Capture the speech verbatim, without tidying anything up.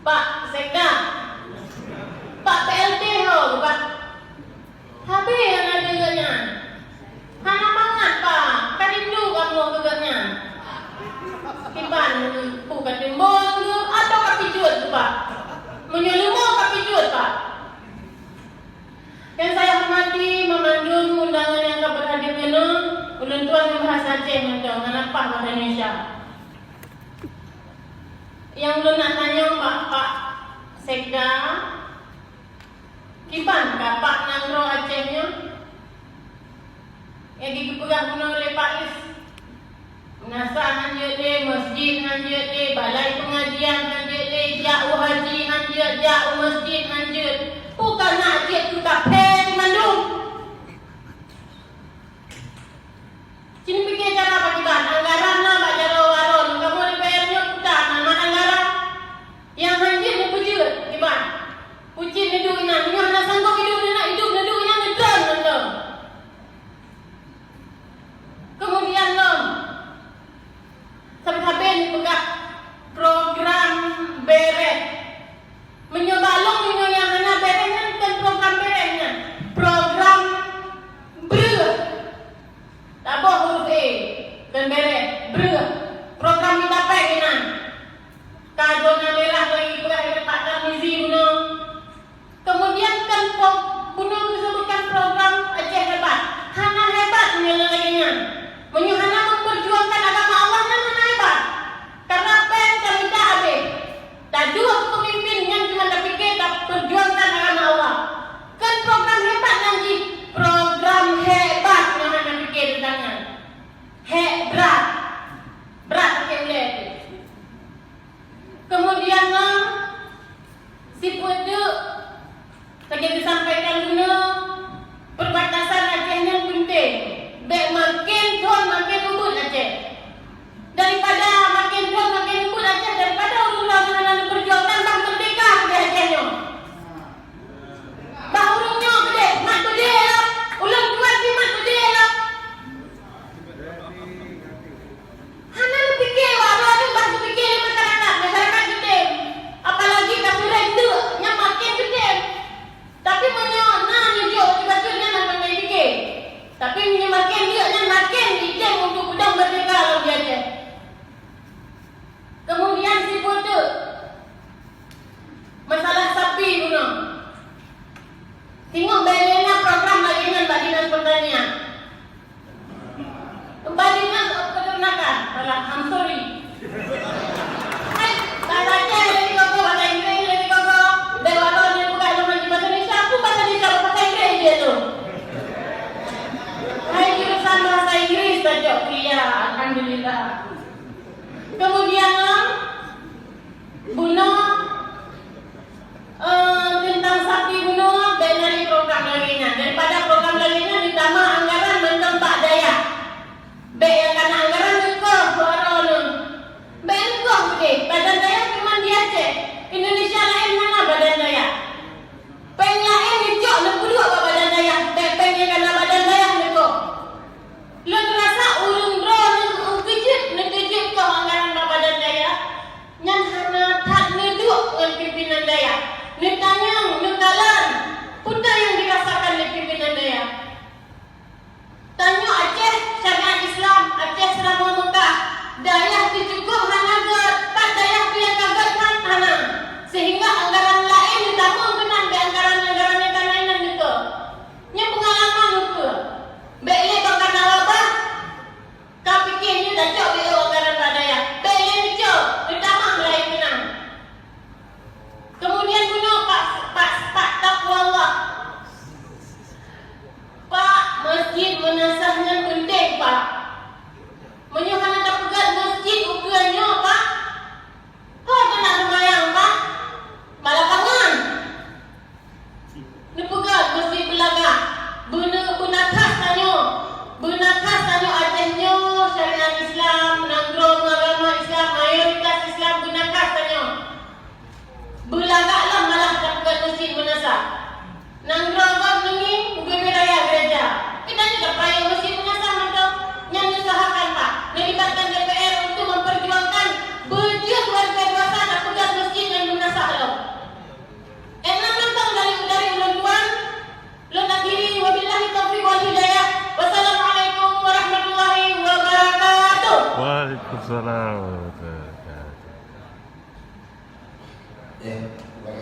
Pak Sekda, Pak P L T ho, Pak. Habéh hana deungon nyan. Hana mangat, Pak. Ka rindu kamoe keu gobnyan. Kiban, peue ka timbon keu atau ka pijuet keu, Pak? Meunyoe leumo ka pijuet, Pak. Nyang saya hormati meumandum undangan nyang ka beuhadir keunoe, ulôn tuan ngon bahasa Aceh mantong, hana paih bahasa Indonesia. Nyang lôn nak tanyong bak Pak Sekda, kiban ka Pak nanggroe Aceh nyoe? Nyang geupeugah bunoe lé Pak Is, meunasah han jeuet lé, meuseujid han jeuet lé, balai peungajian han jeuet lé, jak u haji han jeuet, jak u meuseujid han jeuet. Peue ka na jeuet keu kafé teumandum? Ci neupiké cara bak kiban, anggaran na bak jaroe waron, kamoe D P R nyoe peue na mat anggaran. Nyang han jeuet neupeujeuet kiban. Peucit neuduek inan, nyoe hana sanggob iduek neunak, iduek neuduek inan neutron mantong. Keumudian lom, sabe-sabe neupeugah program bereh. Meunyoe bak lôn, meunyoe nyang hana bereh nyan kon program bereh nyan, program breueh. Taboh huruf E, kon bereh, breueh. Program mita péng inan. Ka zona merah lagi peugah lé Pak Tarmizi bunoe. Kemudian kan po-, bunoe geusebutkan program Aceh Hebat. Hana hebat meunyoe lagée nyan. Meunyoe hana memperjuangkan agama Allah, nyan hana hebat. Karena péng ka mita habéh. Taduek keu peumimpin nyang cuma tapike tapeujuangkan agama Allah. Kan program hebat nyan jih, program hebat nyang hana pike teuntang nyan. Hék brat. Brat sakét ulée. Kemudian ngon sipeuet teuk, lagée disampaikan bunoe, perbatasan Aceh nyan penting. Bék maken thon maken ubit Aceh. Daripada maken thon maken ubit Aceh, daripada ureuëng droe hana neupeurjuangkan ban meurdeka keudeh Aceh nyoe. Bah ureuëng nyoe keudeh, mat beudé lom. Ulôn tuan pih mat beudé lom. Hana neupiké, wak droeneuh bah neupiké lé masyarakat, masyarakat geutem. Apalagi kapeureng teuk, nyan maken geutem. Tapi meunyoe na neujok sibacut nyan hana neupiké. Tapi meunyoe maken jeuet nyan maken jitem untuk peudong meurdeka lom di Aceh. Kemudian sipeuet teuk, masalah sapi bunoe. Singoh bèk lé na program lagèe nyan bak Dinas Pertanian. Bak Dinas Peternakan, salah, I'm sorry. Hai, bahasa Aceh lé dikogo, bahasa Inggris lé dikogo. Dewaro lé buka lom lagi bahasa Indonesia, aku bahasa Indonesia, bahasa Inggris je tu. Hai, jurusan bahasa Inggris tajak kuliah, alhamdulillah. Kemudian, bunoe, eh, teuntang sapi bunoe, bèk na lé program lagèe nyan. Daripada program lagèe nyan, neutamah anggaran mantong bak dayah. Bèk nyang kana anggaran neukoh suara neuh. Bèk neukoh udeh. Badan dayah cuma di Aceh. Indonesia laén hana badan dayah. Péng laén neucok neupeuduek bak badan dayah, bèk péng nyang kana badan dayah neukoh. Lôn rasa ureueng droe nyang keujeuet neukeujeuet koh anggaran bak badan dayah, nyan hana that neuduek ngon pimpinan dayah. Neutanyong, neukalon, peue nyang dirasakan lé pimpinan dayah. Tanyoe Aceh syariat Islam, Aceh Seuramoe Meukah, dayah teucukôp hana göt, pat dayah pih nyang ka göt nyan hana. Sehingga anggaran laén neutamong keunan bak anggaran-anggaran nyang ka na inan neukoh. Nyoe peungalaman ukeue. Bèk lé bak kana wabah, ka pike nyoe tacok bak anggaran bak dayah. Bèk lé neucok, neutamah laén keunan. Kemudian bunoe pak, pak, pak taqwallah. Pak, masjid meunasah nyan penting, Pak. Meunyoe hana tapeugöt masjid, Assalamualaikum warahmatullahi wabarakatuh. Ya, terima kasih.